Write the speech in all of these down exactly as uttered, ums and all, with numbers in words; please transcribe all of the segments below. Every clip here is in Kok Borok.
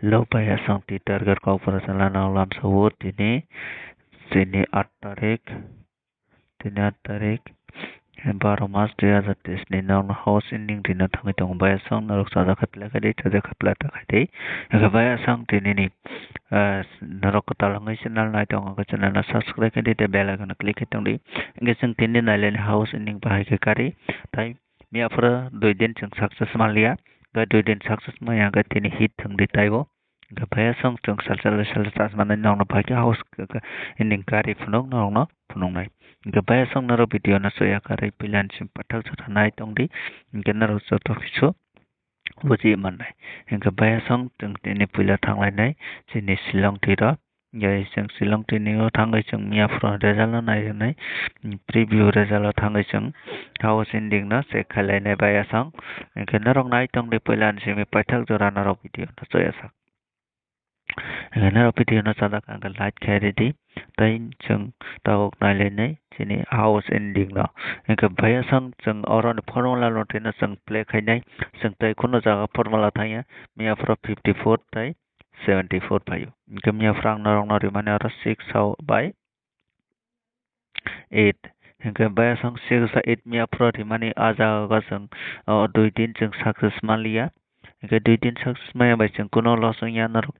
Hello, bhai aswng twi target kok phano chwla nang lamsa o tini, tini aat tarik, tini aat tarik, baro mas dui hazar teis ni nokno house ending rina thangwi tongo. Bhai aswng norok chajak khe play khai di, chajak khe play ta khai di. Hwnkhe bhai aswng tini ni, ah, norok kwtal wngwi channel nai tongo, hwnkhe channel no subscribe khai di tei bell icon no click khai tong di. Hwnkhe chwng tini nai laini house ending bahai khe kari, tai Miyaphoro dui din chwng success manliya, hwnkhe dui din success manya hwnkhe tini hit thwngdi taibo. Hwnkhe bhai aswng chwng salsa salsa chas manai nokno bai khe house ending kari phunuk norokno phunuknai. Hwnkhe bhai aswng norok video no chaya karwi puila ni simi paithak jora nai tongdi, hwnkhe norok joto kisu buji mannai. Hwnkhe bhai aswng chwng tini puila thanglainai chini Shillong twi rw. Hwnkhe chwng Shillong tini o thangwi chwng miyaphoro result no naijaknai, preview result o thangwi chwng house ending no check khailainai bhai aswng. Hwnkhe norok nai tongdi puila ni simi paithak jora norok video no chaya sak. Hwnkhe norok video no chajak kha hwnkhe like khai ridi tei chwng tabuk nailainai chini house ending no. Hwnkhe bhai aswng chwng oro ni formula no twi no chwng play khainai, chwng tei kheno jaga formula thangya, miyaphoro fifty four tei seventy four phaio. Hwnkhe miyaphoro ang norokno rimani oro six by eight. Hwnkhe bhai aswng six by eight miyaphoro rimani ah jaga o chwng, o, dui din chwng success manliya. Hwnkhe dui din success manya bai chwng kuno loss wngya norok,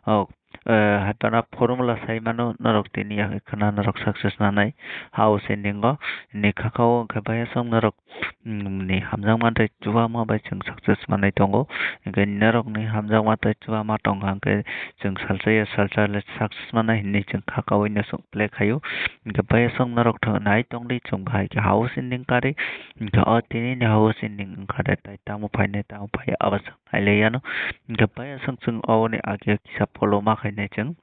o, eh, hai phano formula sai mano norok tini ya khwna norok success nanai house ending o ni khakao hwnkhe bhai aswng norok ni hamjakma tei chubama bai chwng success manwi tongo. Hwnkhe norokni hamjakma tei chubama tongkha hwnkhe chwng salsa ya salsa le success manai hinwi chwng kha kaui no chwng play khaio. Hwnkhe bhai aswng norok nai tongdi chwng bahai khe house ending kari. Hwnkhe o tini ni house ending wngkha de tai tamo phainai tamo phai abo chwng nailaiyano. Hwnkhe bhai aswng chwng oboni age kisa follow ma khainai chwng.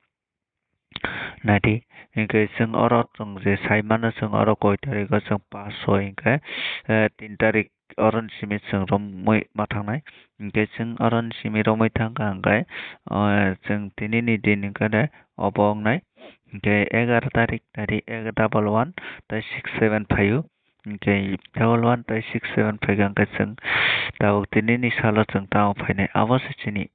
Naidi, hwnkhe chwng oro chwng je sai mano, chwng oro koi tarikgo chwng pash soi hwnkhe, eh, tin tarik oroni simi chwng romwi ma thangnai. Hwnkhe chwng oroni simi romwi thangkha hwnkhe, eh, chwng tinini din hwnkhe de obo wngnai. Hwnkhe egaroh tarik, tarik ek double one tei six seven phaio. Hwnkhe double one tei six seven phaikha hwnkhe chwng tabuk tinini salo chwng tamo phainai abo se chini,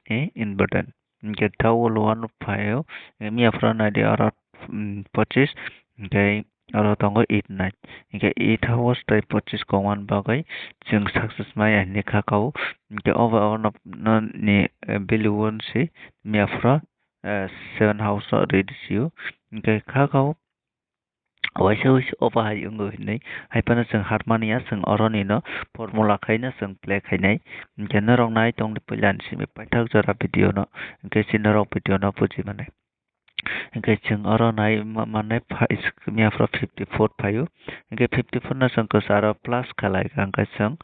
eh, important. Hwnkhe double one phaio, hwnkhe miyaphoro naidi oro, mm, pochis, hwnkhe oro tongo eight nine. Hwnkhe eight house tei pochis kongmani bagwi chwng success maya hinwi kha kao. Hwnkhe obo oro no, no ni, eh, value one se miyaphoro, eh, seven house o ridi sio. Hwnkhe kha kao. Waisa waisa obo hai wngo hinwi hai phano chwng harmani ya, chwng oroni no formula khaino chwng play khainai. Hwnkhe norok nai tongdi puila ni simi paithak jora video no, hwnkhe chini norok video no buji mannai. Hwnkhe chwng oro nai ma-, mannai pha-, is-, miyaphoro fifty four phaio. Hwnkhe fifty four no chwng kwcharo plus khlai kha, hwnkhe chwng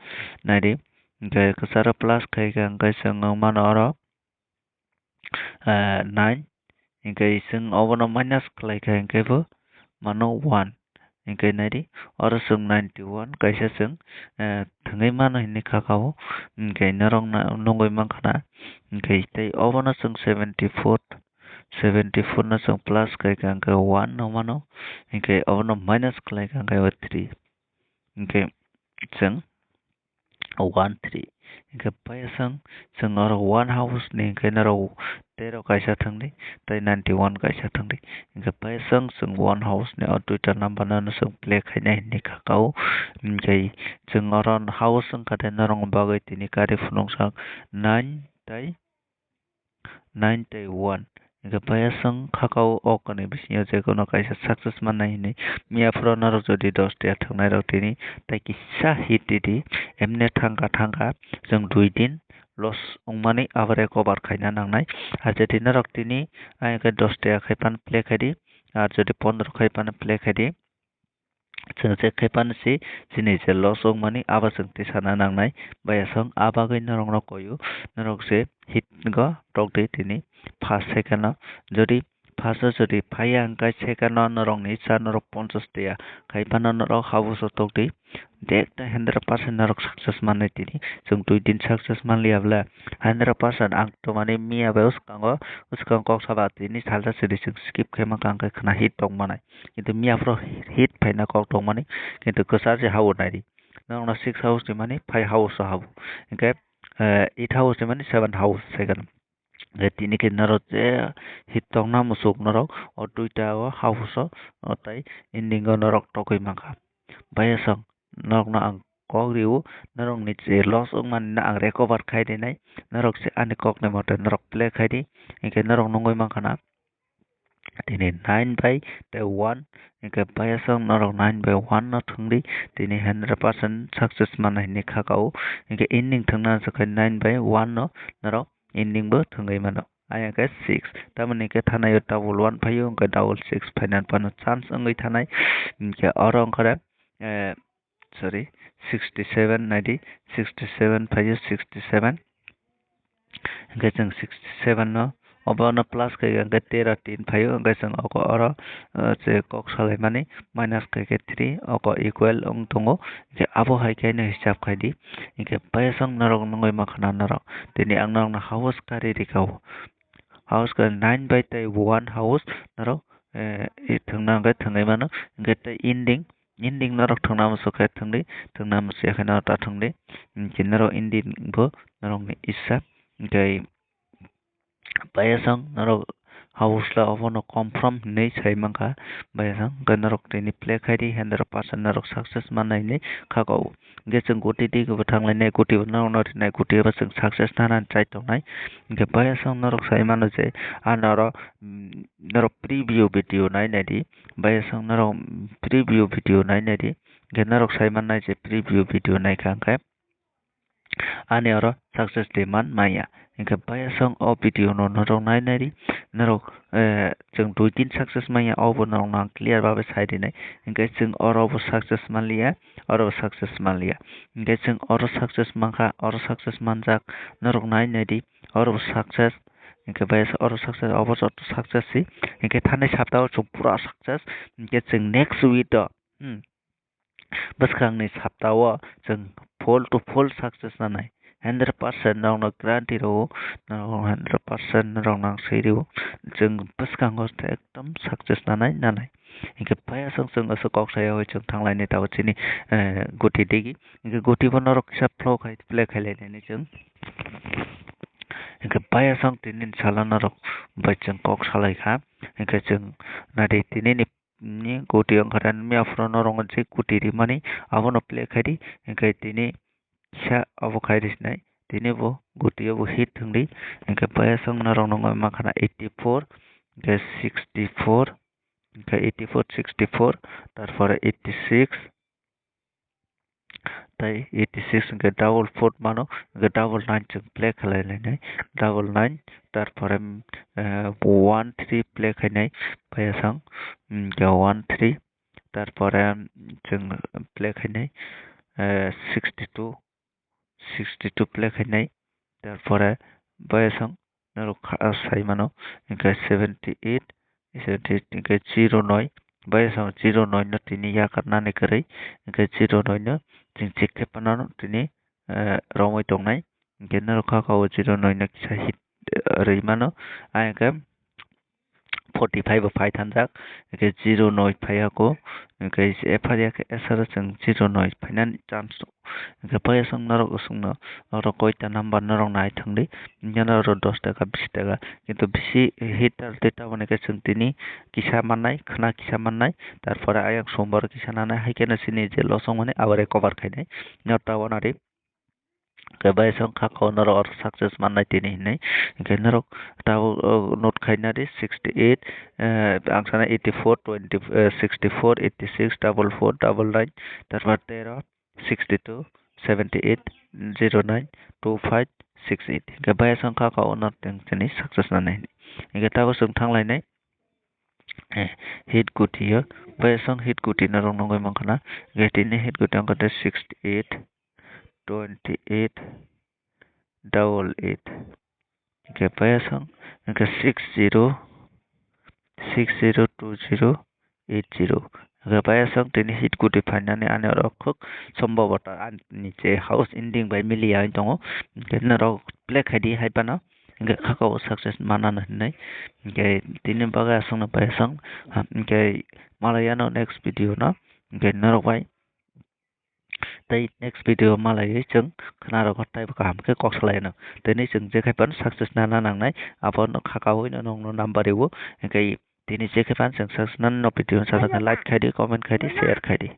naidi, hwnkhe kwcharo plus khai kha, hwnkhe chwng wng mano oro, eh, nine, hwnkhe chwng obono minus khlai kha, hwnkhe bo mano one. Hwnkhe naidi, oro chwng ninety one kaisa chwng, eh, thwngwi mano hinwi kha kao, hwnkhe norok na-, nugwi mankha na, hwnkhe tei obono chwng seventy four, seventy four no chwng plus khlai kha, hwnkhe one no mano, hwnkhe obono minus khlai kha, hwnkhe o three, hwnkhe chwng one three. Hwnkhe paisang chwng oro one house ni hwnkhe norok tero kaisa thangdi, tei ninety one kaisa thangdi. Hwnkhe paisang chwng one house ni o duita number no chwng play khainai hinwi kha kao. Hwnkhe chwng oro house wngkha de norokni bagwi tini kari phunukjak nine tei nine tei one. Hwnkhe paisang kha kao o kanwi bisingo je kono kaisa success mannai hinwi. Miyaphoro norok jodi dos tiya thwngnairok tini tei kisa hit ridi, emne thangkha thangkha chwng dui din loss wngmani abo recover khaina nangnai. Ar jodi norok tini, ah, hwnkhe dos tiya khai phano play khaidi, ar jodi pondro khai phano play khaidi, chwng check khai phano se chini je loss wngmani abo chwng twi sana nangnai. Paisang a bagwi norokno koio, norok se hit go tokdi tini first second o. Jodi first o jodi phaiya hwnkhe second o norokni cha norok ponchas tiya khai phano norok habus o tokdi. Ekdom hundred percent norok success mannai tini. Chwng dui din success manliya bwle hundred percent ang tumani miya bai bwskango, bwskang kok saba tini salsa siri chwng skip khai mankha hwnkhe khwna hit tong manai. Kintu miyaphoro hit phaina kok tongmani, kintu kwchar se hao naidi. Norokno six house ni mani five house o habo. Hwnkhe, eh, eight house ni mani seven house second. Tini khe norok je hit tongna muchuk norok o duita o house o, o tei ending o norok togwi mankha. Baiya song norokno ang kok rio, norokni je loss wngmani no ang recover khai rinai, norok se ani kokni mote norok play khai di, hinkhe norok nungwi mankha na. Tini nine bai tei one, hinkhe baiya song norok nine bai one no thwng di, tini hundred percent success manna hinwi kha kha o, hinkhe ending thwngna naisakhe nine bai one no norok ending bo thwngwi mano. Ayang khe six, tamoni khe thanai o double one phaio, hinkhe double six phaina phano chance wngwi thanai, hinkhe oro wngkha re, eh, sorry, sixty seven naidi, sixty seven phaio, sixty seven. Hinkhe chwng sixty seven no, obo no plus khe hinkhe tero tin phaio, hinkhe chwng oko oro, eh, je kok salaimani minus khe khe three, oko equal wng tongo, hinkhe abo hai khe no hisab khai di. Hinkhe baiya song norok nungwi mankha na norok, tini ang norokno house kari rikha o. House khe nine bai tei one house norok, eh, thwngna hwnkhe thwngwi mano. Hwnkhe tei ending, ending norok thwngna muchuk khe thwngdi, thwngna muchuk ya khe norok ta thwngdi. Hinkhe norok ending bo norokni issa. Hinkhe baiya song norok house la obono confirm hinwi sai mankha. Baiya song hwnkhe norok tini play khai di, hundred percent norok success mannai hinwi kha kha o. Hinkhe chwng goti di khe bo thanglainai, goti bo norokno rinai, goti bo chwng success nana chai tongnai. Hinkhe baiya song norok sai mano je, ano oro, mm, norok preview video nai nai di, baiya song norok preview video nai nai di. Hinkhe norok sai mannai je preview video nai kha hinkhe ani oro success de man maya. Hinkhe baiya song o video no norok nai nai di, norok, eh, chwng dui din success manya, obo norokno ang clear babe sai rinai. Hinkhe chwng oro bo success manliya, oro bo success manliya. Hinkhe chwng oro success mankha, oro success manjak, norok nai nai di, oro bo success. Hinkhe baiya oro success, obo joto success si. Hinkhe thanai sapta o chwng pura success. Hinkhe chwng next week o, hmm, bwskangni saptao chwng full to full success nanai, hundred percent norokno guarantee rwo, norok hundred percent norokno ang swi rwo, chwng bwskango ekdom success nanai nanai. Hinkhe baiya song chwng aswk kok sayawi chwng thanglaini tabuk chini, eh, goti digi. Hinkhe goti bo norok kisa flow khai play khai lainani chwng. Hinkhe baiya song tini salo norok bai chwng kok salaikha. Hinkhe chwng nadi tinini ni goti wngkha da mia phuru norok je goti rimani abono play khai di, hinkhe tini kisa obo khai di sinai, tini bo goti obo hit thwng di, hinkhe baiya song norok nungwi mankha na eighty four, hinkhe sixty four, hinkhe eighty four, sixty four, tarpore eighty six, tei eighty six hinkhe double four mano, hinkhe double nine chwng play khlai lainai, double nine, tarpore, eh, one three play khainai, baiya song, mm, hinkhe one three, tarpore, mm, chwng play khainai, eh, sixty two, sixty two play khainai, tarpore baiya song norok kha-, ah, sai mano, hinkhe seventy eight, seventy eight hinkhe zero noi, baiya song zero noi no tini yakarnani kwrwi, hinkhe zero noi no chwng check khe panano tini, eh, romwi tongnai, hinkhe norok kha kha o zero noi no kisa hit, eh, rwi mano, ah, hinkhe forty five bo phai thanjak, hinkhe zero noi phai ya kho, hinkhe se phai ya khe esero chwng zero noi phainani chance tongo. Hinkhe baiya song norok swngno, oro koita number norok nai thwng di, hinkhe norok dos taka, bis taka, kintu bisi hit tar tei taboni khe chwng tini kisa mannai, khwna kisa mannai, tarpore ayang sombar kisa nanai, hai kheno chini je loss wngmani abo recover khainai, no tabona ri. Hinkhe baiya song kha kha o norok oro success mannai tini hinwi. Hinkhe norok tabuk, o, note khaina di sixty eight, eh, ang sana eighty four, twenty, eh, sixty four, eighty six, double four, double nine, tarpor tero, sixty two, seventy eight, zero nine, two five, six eight. Hinkhe baiya song kha kha o norok tini success nani hinwi. Hinkhe tabuk chwng thanglainai. Eh, hit guti o, baiya song hit guti norok nungwi mankha na, hinkhe tini hit guti wngkha tei sixty eight, twenty eight, double eight. Hinkhe baiya song, hinkhe six zero, six zero two zero eight zero. Hinkhe baiya song tini hit guti phainani ani oro khuk sombobota ani je house ending bai miliya wng tongo. Hinkhe norok play khai di hai phano. Hinkhe kha kha o success manano hinwi. Hinkhe tini bagwi aswkno baiya song, ha, hinkhe malai yano next video no. Hinkhe norok bai tei next video malaiwi chwng khwnarokno teibo kaham khe kok salaino. Tini chwng je khai phano success nana nangnai, abono khakaui no nokno number rwo, hinkhe tini je khai phano chwng success nana no video sajak khe like khai di, comment khai di, share khai di.